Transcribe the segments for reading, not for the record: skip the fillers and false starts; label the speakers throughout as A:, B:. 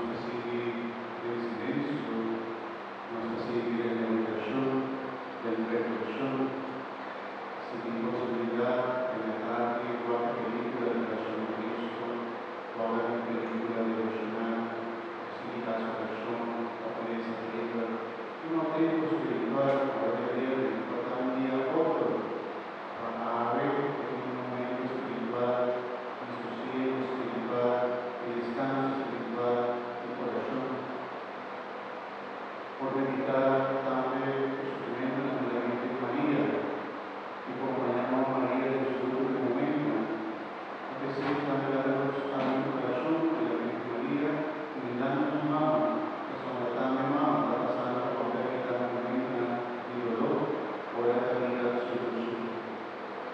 A: Ta sigui den silensio, nos ta sigui den meditashon, den reflekshon. Si tin posibilidat, den atardi wak e pelíkula di Pasión de Cristo, wak algun pelíkula devoshonal, sigui hasi orashon òf lesa Beibel. Tuma tempu spiritual ora djabièrnè pa ta un dia otro pa awe bo tin un momento spiritual di sosiego spiritual, di deskanso spiritual, di orashon. Por meditá tambe e sufrimentunan di la Virgen Maria i kompañá Mama Maria den su último momentunan. Ta p'esei tambe laga nos habri un orashon di la Virgen Maria kumindando nos mama, pasobra tambe mama ta pasando pa pèrdida momentunan di doló ora ta mira su yu sufri.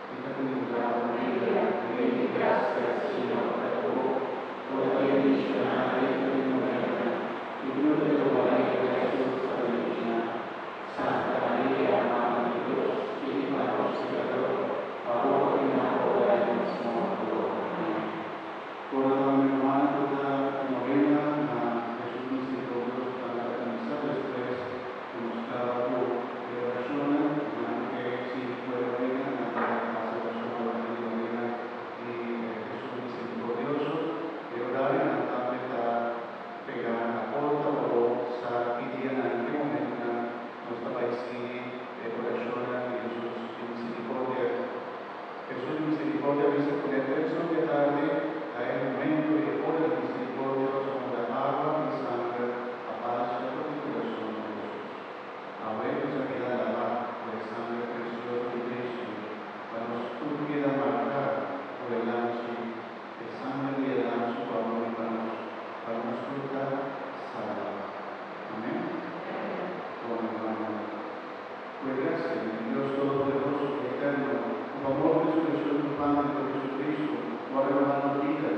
A: Mi ta kumindá
B: Ave Maria, yen di grasia, Señor ta ku bo. Bo ta bendishoná entre e muhernan, i fruto di bo barika, Hesus, ta bendishoná. Santa Maria, Mama di Dios, pidi pa nos pekador, awor i na ora di nos morto. Amèn.
A: Ora ta mi rumannan ku ta e novena na Hesus Misericordioso tambe ta kuminsá despues ku nos kaba ku e orashonnan, nan ku ke sigui ku e novena nan ta hasi orashon durante di novena di Hesus Misericordioso. E orarionan tambe ta pegá na porta pa bo sa ki dianan i ki momentunan nos ta bai sigui e orashonnan di Hesus di Misericordia. Hesus di Misericordia a bisa ku den tres or di atardi ta e momento i e ora di misericordia pasobra agua i sanger a basha for di kurason di Hesus. Awe nos a keda labá ku e sanger presioso di Cristo pa nos tur keda marká ku e lamchi, e sanger di e lamchi ku a muri pa nos, pa nos tur ta salbá. Amèn. Bon, hermanonan. Ku e grasia di Dios Todopoderoso i Eterno, ku pa morto i resurekshon triunfante di Jesucristo lo a renobá nos bida,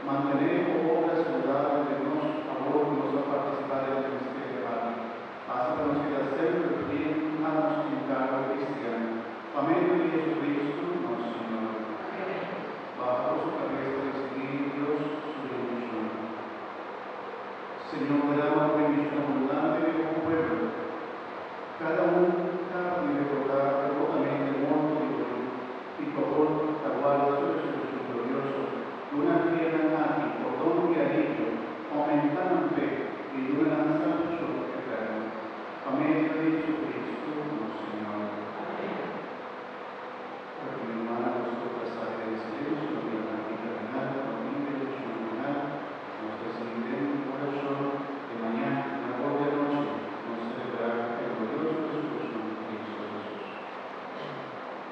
A: mantené e obra saludabel den nos awor ku nos a partisipá den e misterio aki. Hasi pa nos keda semper fiel na nos enkargo kristian. Pa medio di Jesucristo, nos Señor. Baha boso kabes pa risibí Dios su bendishon. Señor derama bo bendishon abundante riba bo pueblo. Kada un kaba di rekordá devotamente morto di bo Yu i ku awor ta warda su resurekshon glorioso. Duna fielnan aki pordon i alivio, oumentá nan fe i duna nan salbashon eterno. Pa medio di Jesucristo.